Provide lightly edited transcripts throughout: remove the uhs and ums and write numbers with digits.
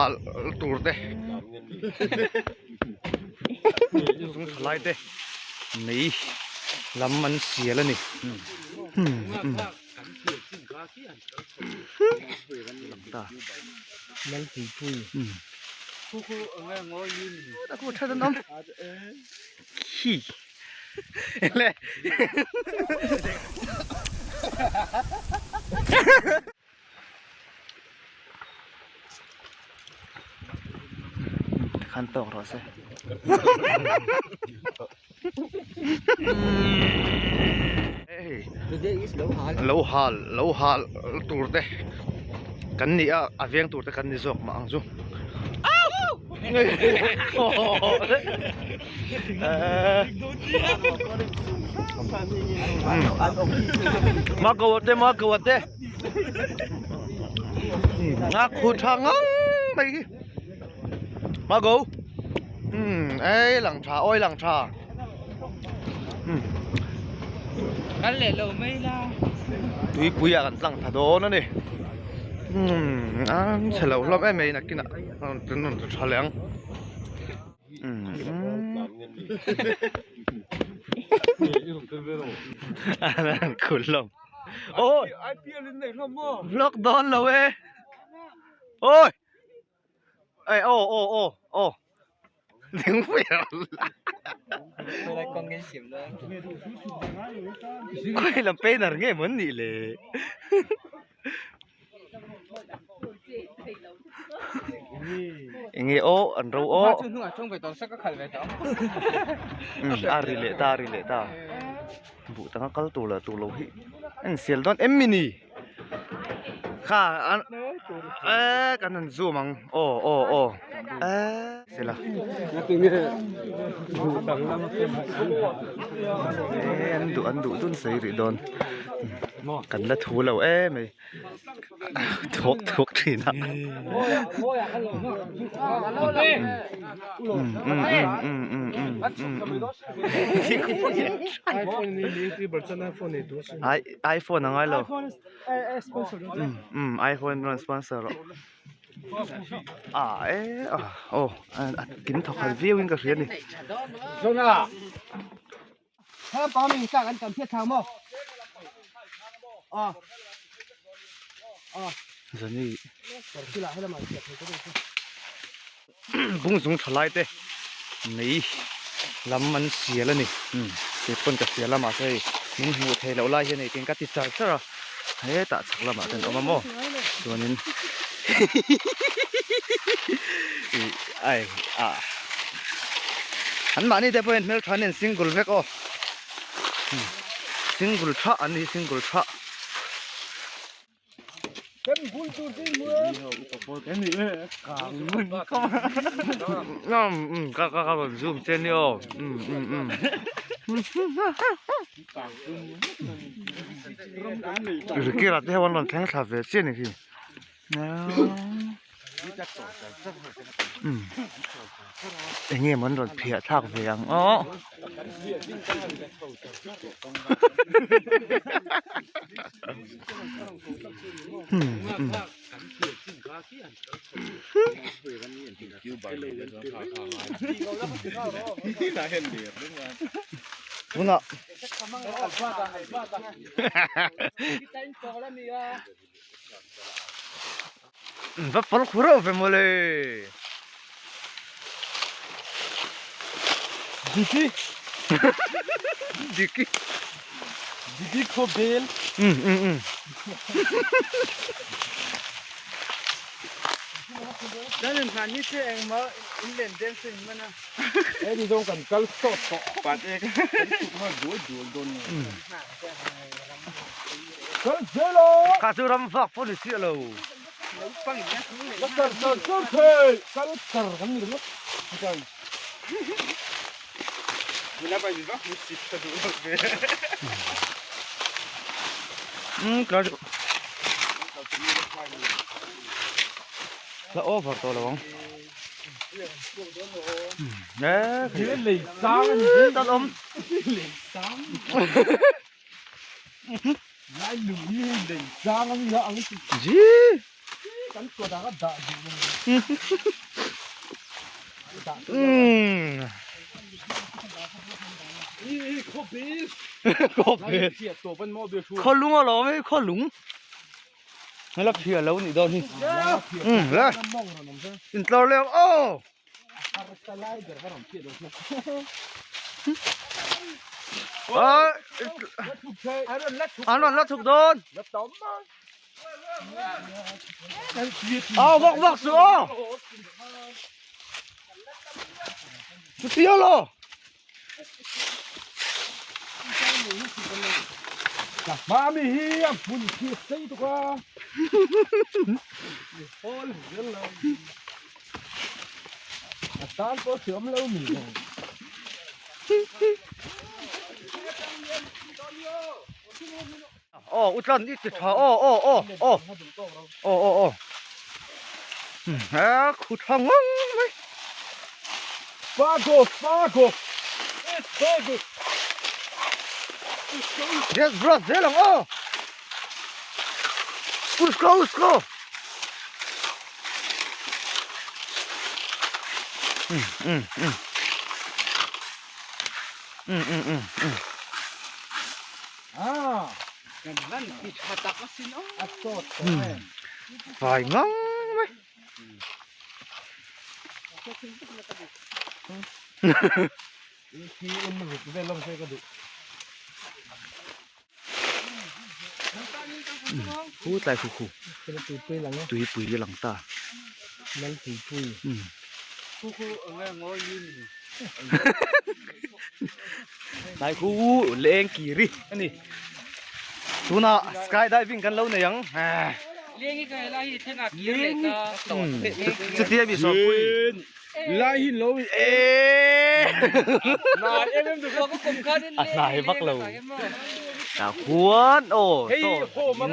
hal tur te chung tha lai te mei lam an sial a ni khi Khan tawk rawh se. Lo hal lo hal tur te kan ni a a veng tur te kan ni zawk mah ang chu. Ma ko te ma ko te nga khu tha ngang mai khi ma go ei lang tha oi lang tha kan leh lo mai la tuipui ah kan tlang tha dawn a ni an chhe lo hlawm em mai nakinah an rawn tha leh ang. Khulhlawm ôi vlog dawn lo e ôi ê ô ô ô ô ding pui khawi lam painter nge maw an nih le. Enge aw an ro aw a ri leh ta a ri leh ta buh tanga kal tur lah tur lo hi a insial dawn em ni kha an eee kan han zoom ang aw aw aw eee sela eee an duh an duh dun sawi rih dawn. Kan la thu lo em mai thawk thawk thin a iPhone a ngai lo iPhone rawn sponsor rawh a e aw a kim thawk khat viau in ka hria a ni. Zani bung zung tha lai te mei lam an sial a ni kei pawn ka sial a mahse hei min hmuh theih loh lai hian hei tin ka ti char char a hetah chhak lamah ten awm a maw chuanin ih ai ah. An mahni te pawhin hmeltha an in single vek aw single tha an ni single tha. Ka ka ka rawn zoom che ni aw Rikira te ho an rawn thleng thla ve chiah a ni khi. Eng nge maw an rawn phiah thlak ve ang aw. Tunah Va pal khu reuh ve mawle. Diki. Diki. Diki khaw bel. Um um um. Kan in hlan hi che engmah in len deng se in man a. He ni zawng kan kal sawt tawh khawp a. Kan chhuk nghal dual dual dawn nge. Kha chu ram vak pawh ni chiah lo. La over tawh lo ang. Ji. Umm. Khawlung alawm hei khawlung. Hela phiah lo nih dawn hi. Umm le. Intlawr leh ang aw. An rawn la chhuk dawn. Aw vak vak suh aw. Chutia lo. Mami hi a hmun khi sei tuk a. Hol zel lo. A tan pawh thiam lo mi. Aw u tlan i ti tha aw aw aw aw aw aw aw he khu tha ngang mai Fago Fago It's Fago Yes bro zel ang aw Usko usko Um um um um um um um Fai ngang mai. Khu tlai khu khu. Tuipui lang ta. Tlai khu leng kiri a ni. Tunah sky diving kan lo nei ang. Chutia mi sawmpui. Lai hi lo e. A hnai vak lo. Ta khuan aw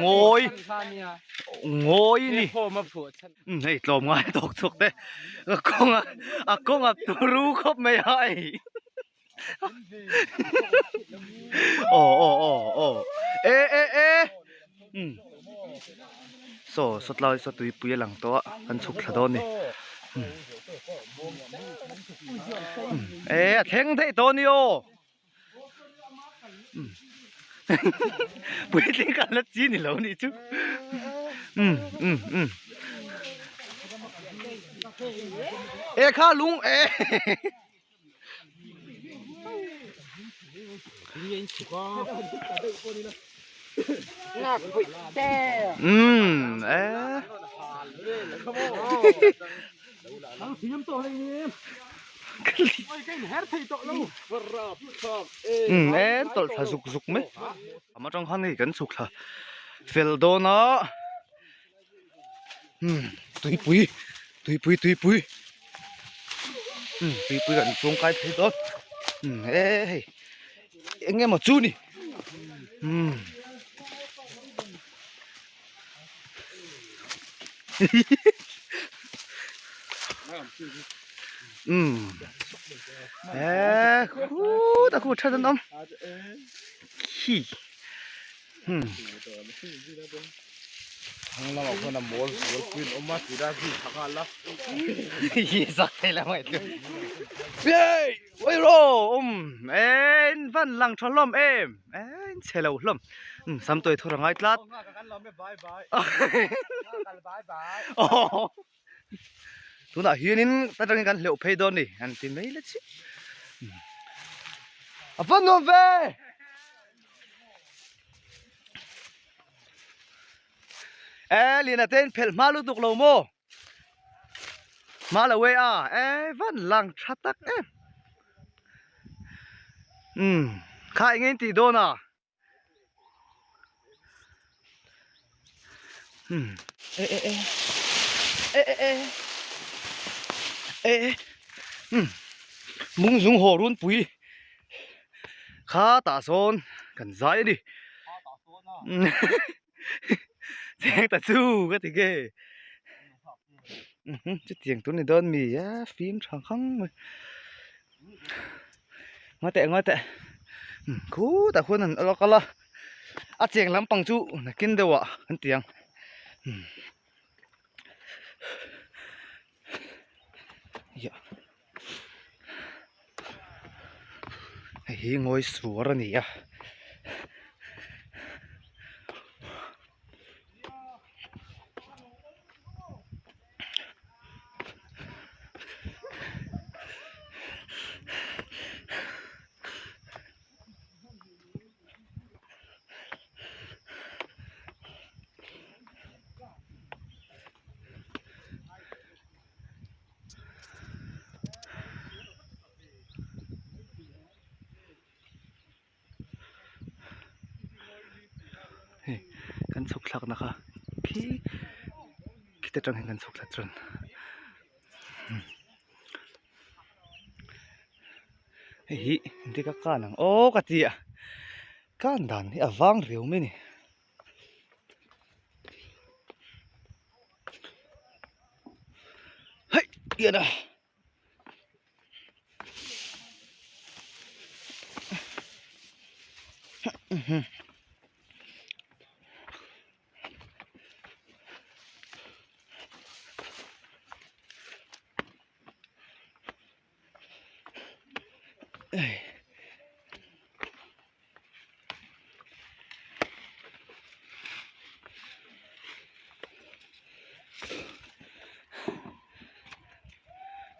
ngawi ngawi ni. Hei tlawm ngai tawk chhuak te a kawng a a kawng a turu khawp mai a hei aw aw aw aw e e e um saw saw tlai saw tuipui a lang tawh a kan chhuk thla dawn a ni um e a thleng theih tawh a ni aw. Puitling kan la chi ni lo nih chu um um um e kha lung e um e Umm e tawlh thla zuk zuk mai a atang khan hei kan chhuk thla fel dawn a umm tuipui tuipui tuipui umm tuipui kan chuang kai phei dawn umm e hei eng emaw chu ni umm. Umm e khut a khut that an awm khi umm zak thei la mai chu. Ui ro um en van lang tha hlawm em en chhe lo hlawm um sam tawi thur a ngai tlat tunah hianin ta tangin kan hleuh phei dawn ni an ti mai la chi a va nuam ve e lian a te in phelh hma lutuk lo maw. Hma lo e a e van lang tha tak em umm kha eng in tih dawn a umm e e e e e e e e umm mung zung haw runpui kha tah sawn kan zai a ni. Cheng ta chu ka ti nge chutiang tur ni dawn mi a fim tha khang mai ngawi teh ngawi teh khutah khuan an lo kal a a cheng lampang chu nakin deuhah kan ti ang. Hei hi ngawi suar a ni a. Hei kan chhuk thlak na kha khi khita tang hian kan chhuk thla chuan hei hi engtik a kan ang aw ka ti a kan dan hi a vang riau mai a ni. Hei tian a.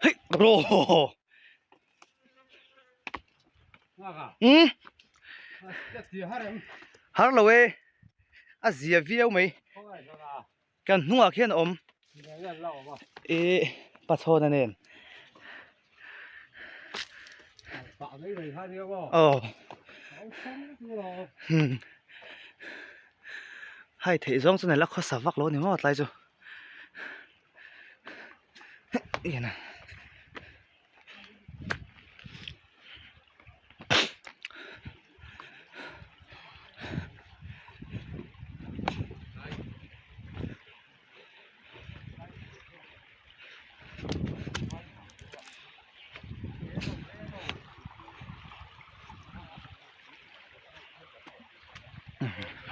Hei ro Hmm Har lo e a zia viau mai Kan hnungah khian a awm. Ih Pachhawna nen. Aw. Hmm. Hai theih zawng chu nela khawsa vak lo ni maw tlai chu. Ih na.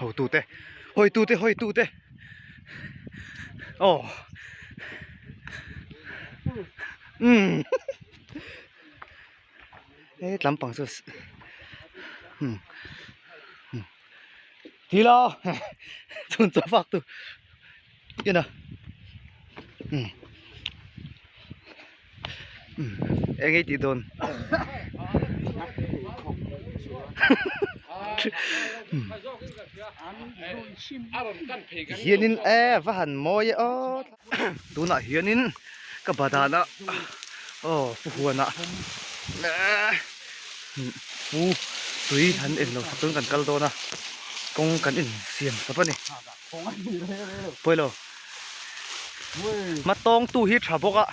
Hotute hawitute hawitute aw umm he tlampang chu umm umm ti la chhun chaw fak tu en a umm umm eng nge tih dawn hianin e va han mawi e aw tunah hianin ka badana aw pu huana pu tui han en lo sak chuan kan kal dawn a kawng kan insiam chawp a ni pawilo. Hmatawng tu hi tha bawk a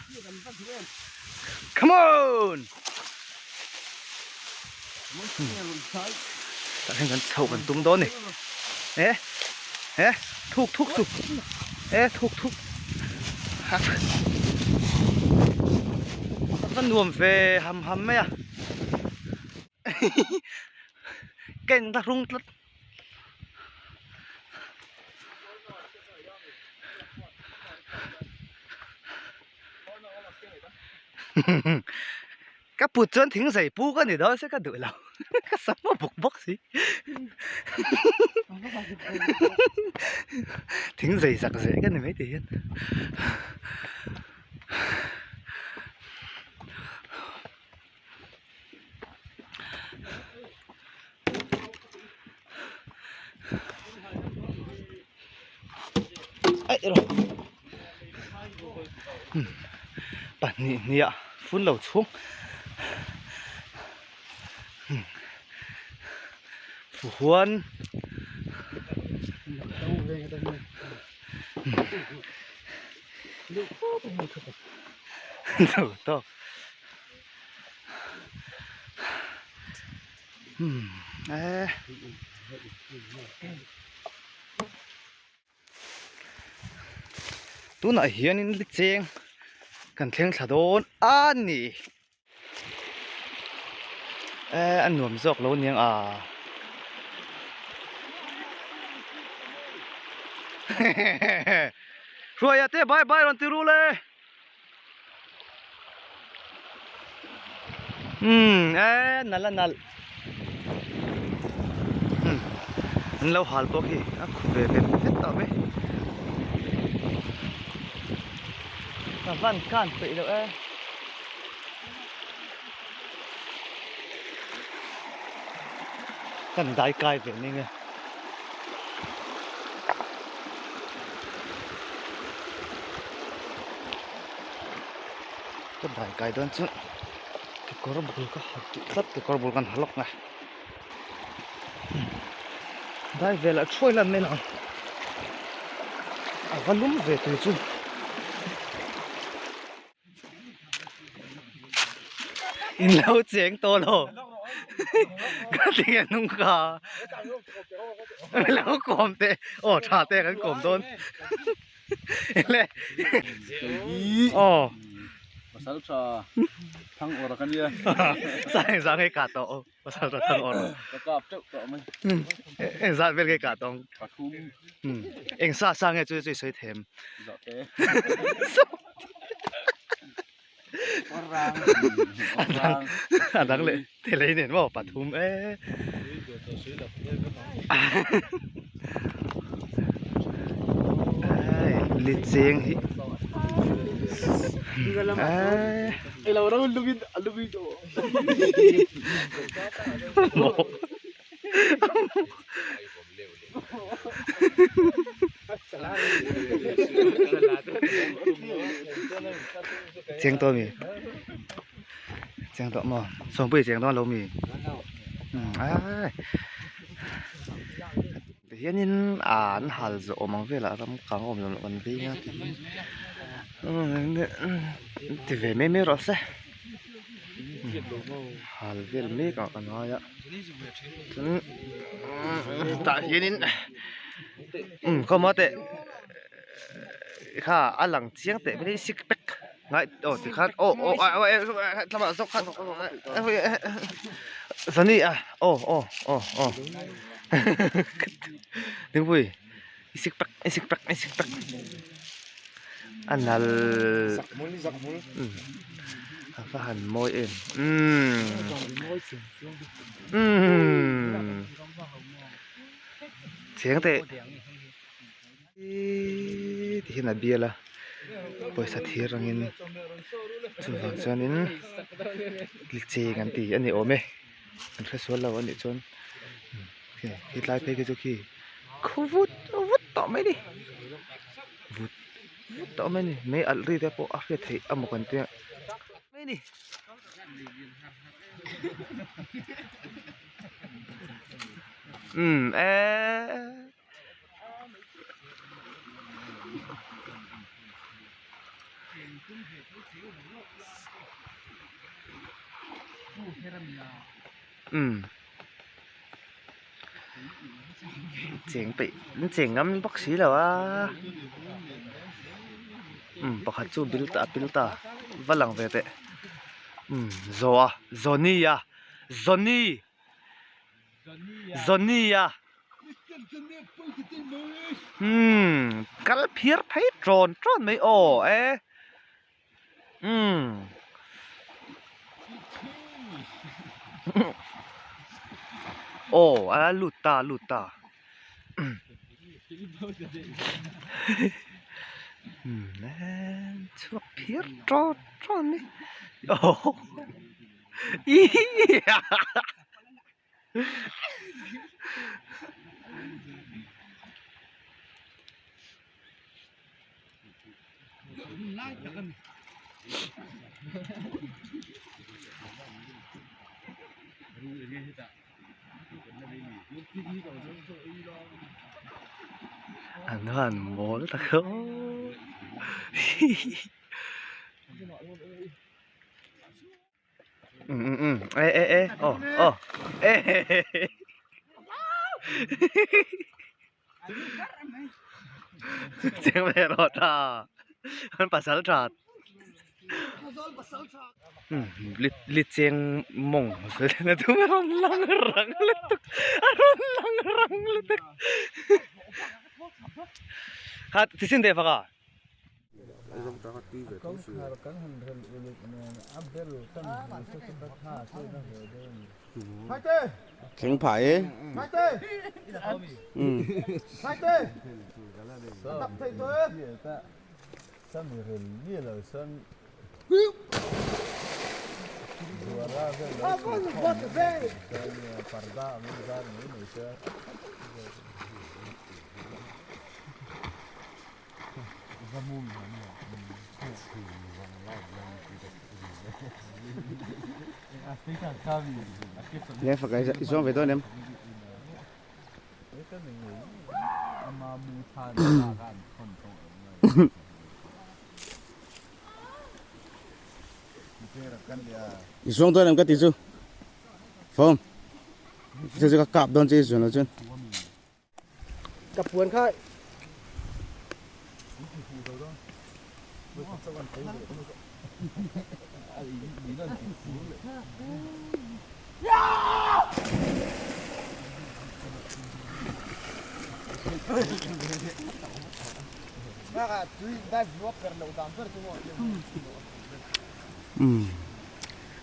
come on tah hian kan chhoh kan tum dawn a ni eh eh thuk thuk chu eh thuk thuk a nuam ve ham ham mai a ka in la hrung tlat. Ka put chuan thing zai pu ka ni dawn se ka duh lo ka sam a bawk bawk si thing zai zak zeh ka ni mai tih hian. Aih rawh pahnih hniah fun lo chhung huan tawk. Hmm eh tunah hianin li cheng kan thleng thla dawn a ni eh a nuam zawk lo aniang a hruaia te bye bye rawn ti rul e. Umm e nalh a nalh. An lo hal pawh khi a khu ve vet vet tawh mai. Ka van kan peih loh e. Kan dai kai ve ning e. Ka dai kai dawn chu kekawr bul ka ha duh tlat kekawr bul kan ha lawk nge. Dai velah thuai lan mai ang a va lum ve tui chu. In lo cheng tawh lo ka ti nge hnung kha lo kawm teh aw tha te kan kawm dawn le aw pasal tha thang awr ka nia sang zang hei ka tawh pasal tha thang awr ka kap teuh tawh mai eng zat vel nge ka tawng pathum eng sa sa nge chu chu i sawi them zawhte a dang leh thelei nen maw pathum e li cheng hi Cheng tawh mi cheng tawh maw sawmpui cheng dawn lo mi ai tihianin an hal zawh awm ang velah ram kang awm lo kan veng a tihian ti ve mai mai rawh se hal vel mek ah ka ngai a chuan tah hianin khawmaw teh kha a lang chiang teh mai six pack ngai aw tikhan aw aw thlamah zawk khan Sunny a aw aw aw aw Dingpui i six pack i six pack i six pack a nal a va han mawi em umm cheng teh ihh ti hian a bial a pawisa thir angin chuvang chuanin cheng an ti a ni awm e an hre sual lo a nih chuan hetlai phei khi chu khi khaw vut vut tawh mai a ni vut vut tawh mai a ni mei alh ri te pawh a hriat theih amaw kan tia mai a ni. Umm eee. Umm cheng peih an cheng ngam bawk si lo a umm pakhat chu bil ta a pil ta va lang ve teh umm zawh a Johnny a Johnny. Johnny a umm kal phiar phei tawn tawn mai aw e umm aw a lut ta lut ta umm chhuak phiar tawn tawn mai aw. An han mawl tak aw e e e aw aw e chiang ve rawh tha an pasal tha li cheng mawng a rawn lang rang lutuk a rawn lang rang lutuk kha ti sin teh faka. Thleng phah e. Nge fak i zawng ve dawn em? I zawng dawn em ka ti chu? Fawm. Chu chu ka kap dawn che i zuan lo chuan. Ka puan kha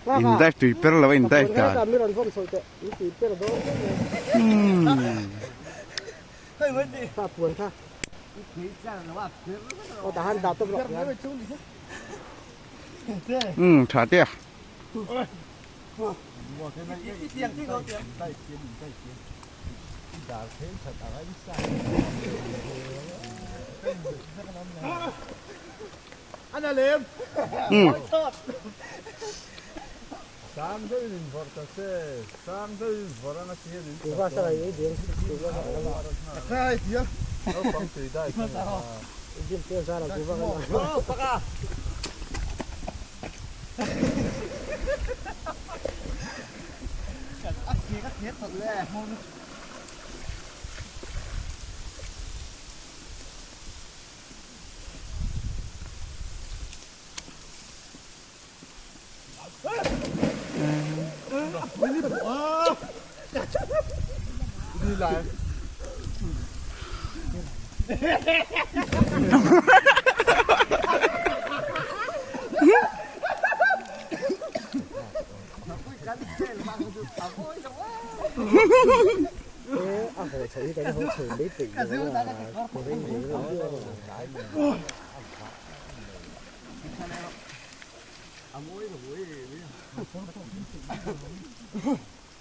In dive tui per lo a in dive dan. Umm tha te a.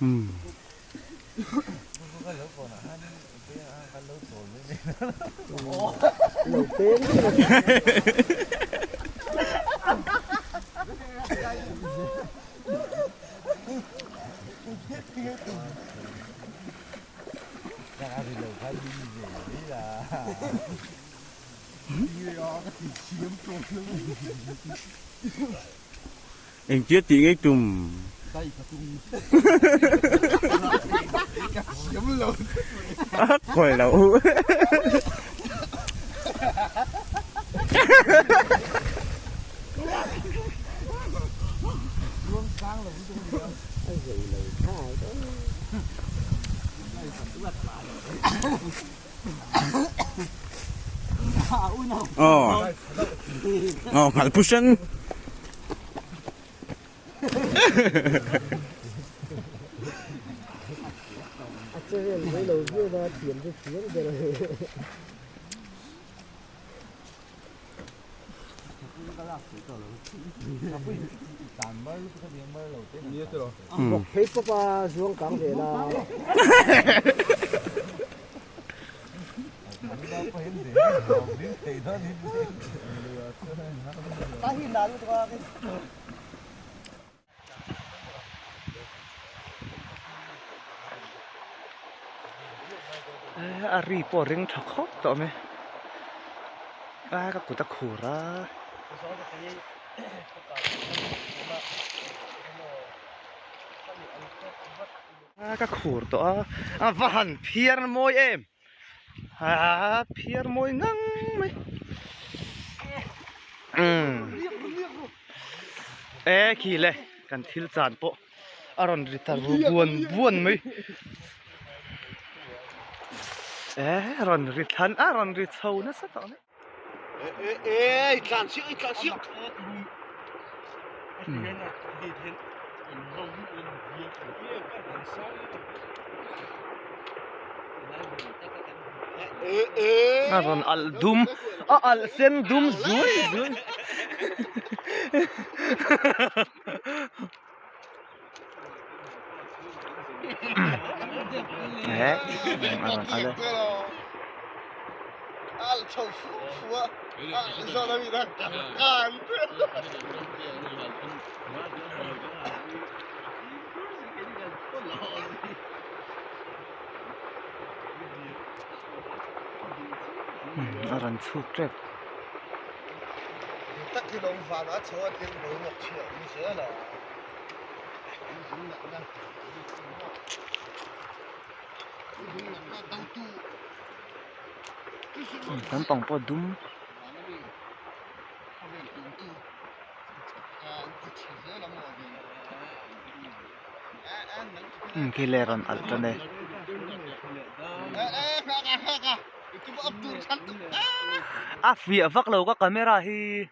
Umm. Engtia tih ngei tum. A khawi lo. Aw aw nghal pusan. A ri pawh a ring tha khawp tawh awm e a ka kut a khur a. A ka khur tawh a a va han phiar mawi em a phiar mawi ngang mai umm e khi le kan thil chan pawh a rawn ri ta ru buan buan mai e rawn ri thlan a rawn ri chho nasa tawh mai. A rawn alh dum a alh sen dum zui zui. Eh a rawn alh e. A rawn chhuk tep. Lampang pawh a dum. Khi le rawn alh tan e. A fiah vak lo ka camera hi.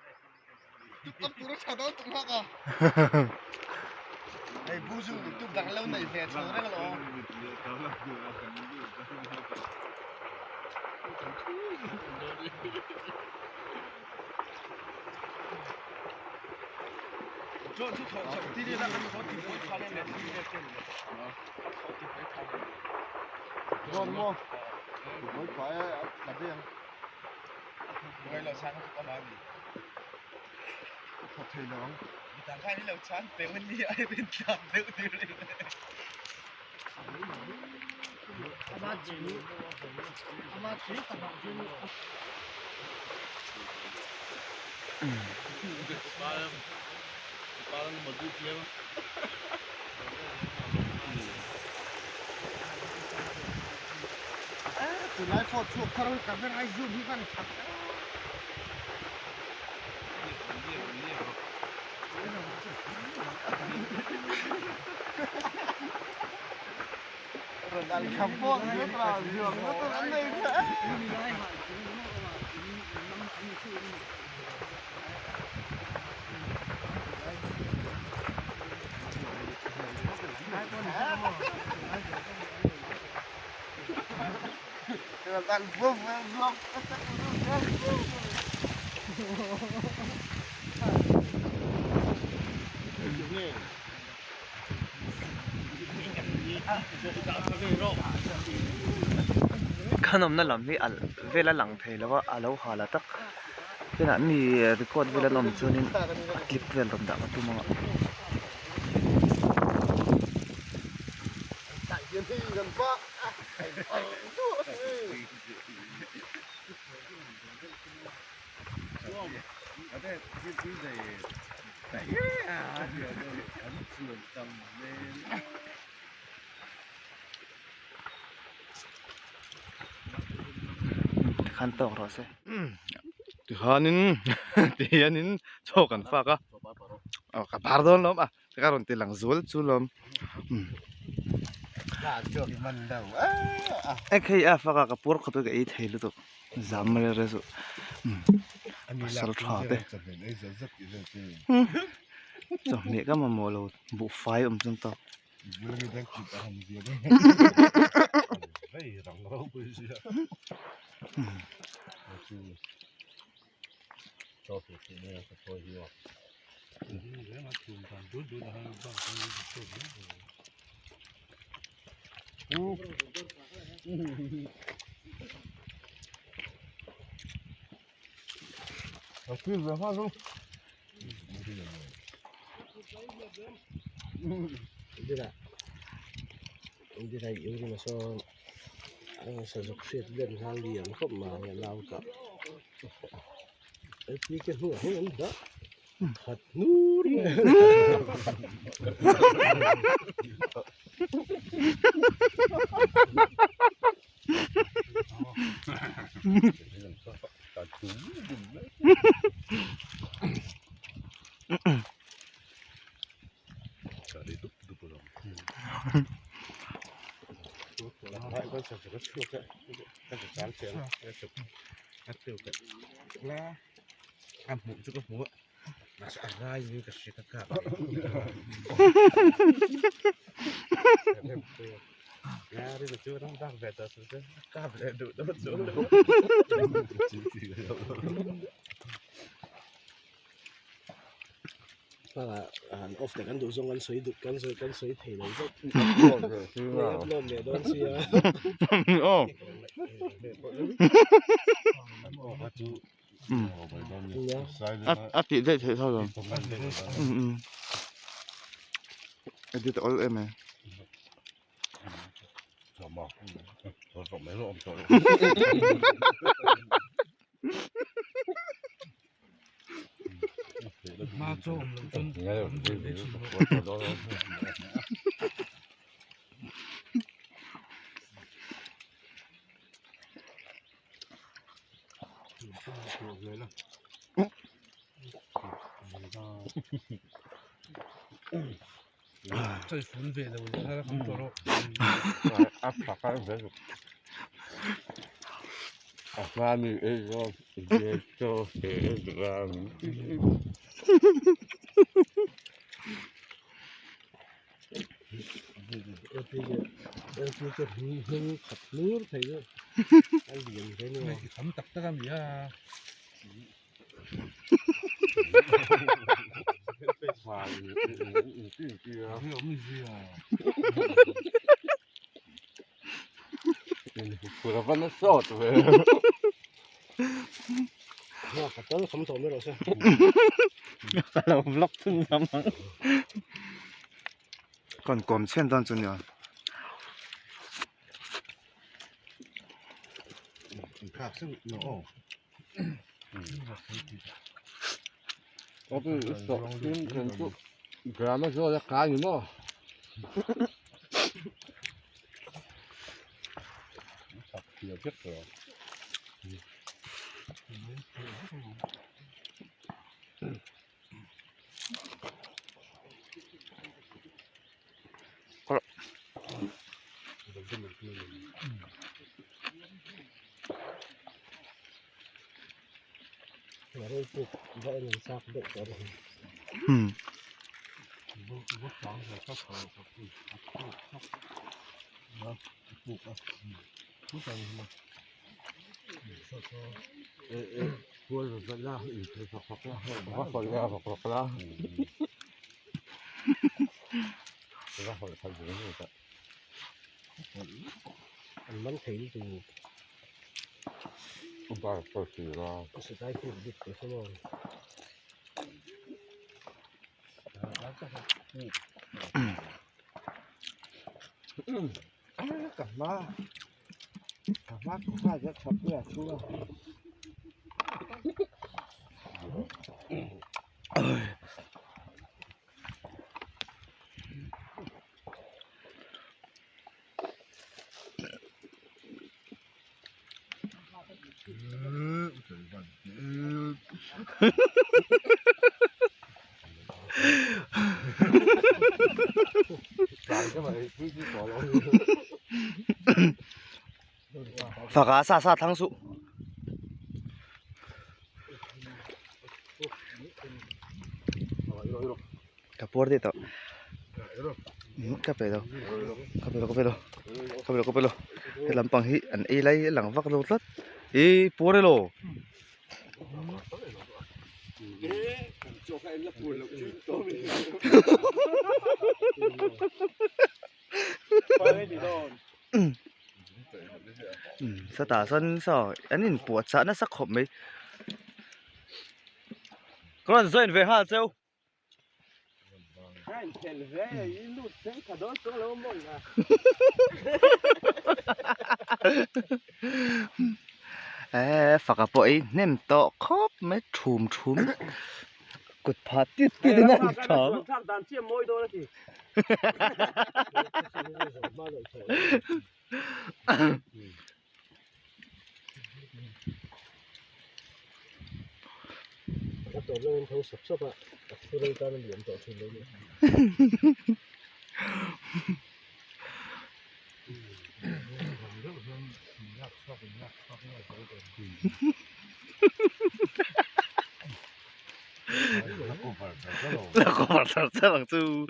Kan awmna lam hi alh vel a lang thei lo a a lo ha la tak tunah mi record vel an awm chuanin a clip vel rawn dah ka tum ang a. Tikhan tawk rawh se. Tikhanin tihianin chaw kan fak a aw ka bar dawn lawm a ka rawn ti lang zual chu lawm ek hei a fak a ka puar khawp e ka ei thei lutuk zam mai reng suh pasal tha te chawhmeh ka mamawh lo buhfai awm chuan tawk. An off te kan duh zawng kan sawi duh kan sawi kan sawi thei lo vek upload leh dawn sia aw a tih daih theih tho lo edit awl em e. Ka lo vlog thung lam ang. Kan kawm chhen dawn chu nia. Faka sa sa thlang suh. Ka puar deuh tawh. Ka pe lo ka pe lo ka pe lo ka pe lo ka pe lo he lampang hi an ei lai a lang vak lo tlat ih puar elaw. Satah sawn saw an inpuahchah nasa khawp mai ka rawn join ve nghal cheu. Eee faka pawh ei hnem tawh khawp mai thum thum kut phah tit tit in a ni tha. La cover char char ang chu.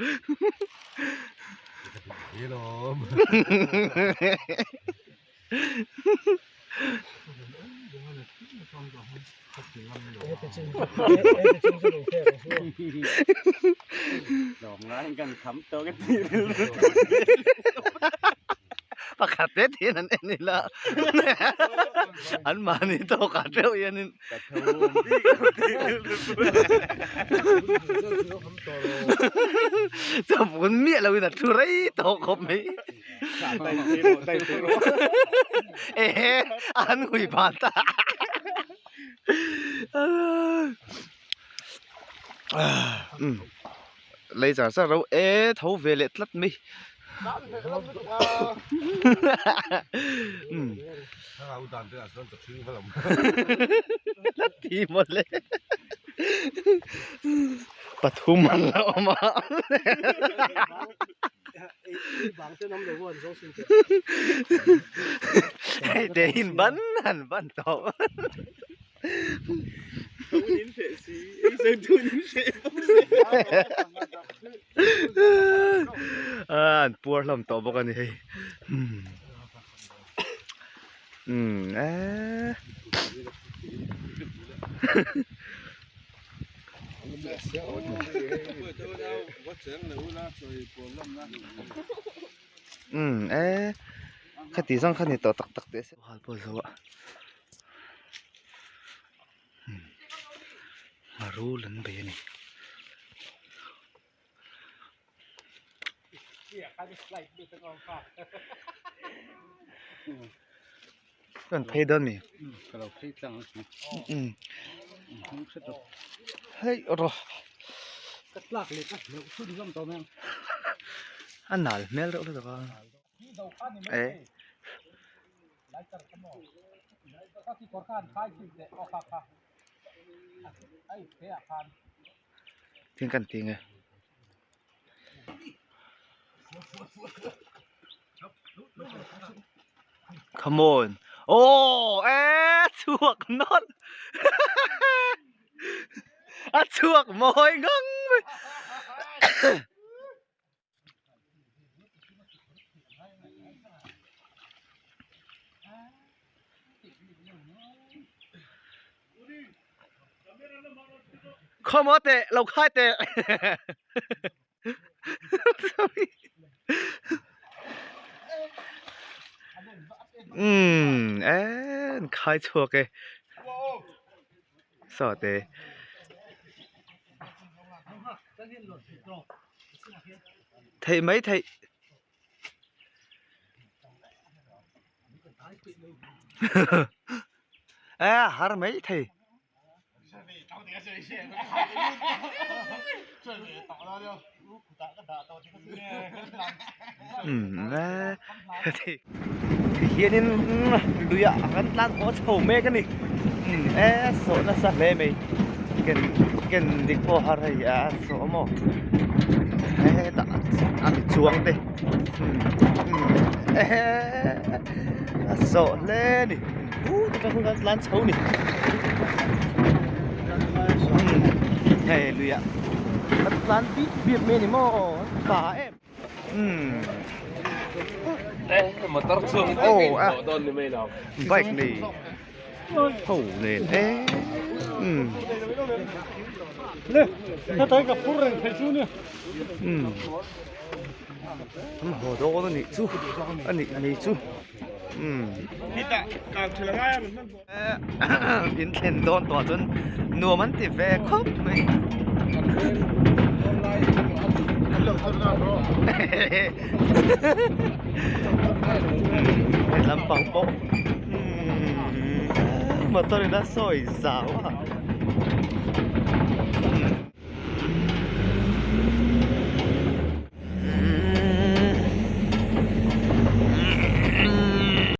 Pakhat te te an en ila an mahni tawkah teuh hianin Chawpun miah loin a thu rei tawh khawp mai. Ehe an hui phan ta. Lei char char ro e tho ve leh tlat mai. Ti mawle pathum an la awm a. Hei te in ban han ban tawh. An puar hlawm tawh bawk a ni hei. Umm eee. Umm eee khati zawng kha ni tawh tak tak teh se. Hal pawh zo a. Rul an bei a ni. Kan phei dawn mi? Hei rawh. A nal hmel reuh lutuk a. E. Thing kan ti nge. Come on. Oh, eh, chhuak nawlh. A chhuak mawi ngang mai. Khawmaw teh lo khai teh umm en khai chhuak e saw te. Theih mai theih. A har mai thei. Umm a Tihianin luiah kan tlan haw chho mek a ni e sawh nasa hle mai ken ken dik pawh har hei a sawh maw hetah a mi chuang te ehe a sawh hle a ni kan tlan chho a ni hei luiah kan tlan bik bik mai a ni maw tha em. Oh a bike nei ho nen e umm umm an haw dawn a nih chu a nih mai chu umm in thlen dawn tawh chuan nuam an ti ve khawp mai he lampang pawh motor in a sawi zau a.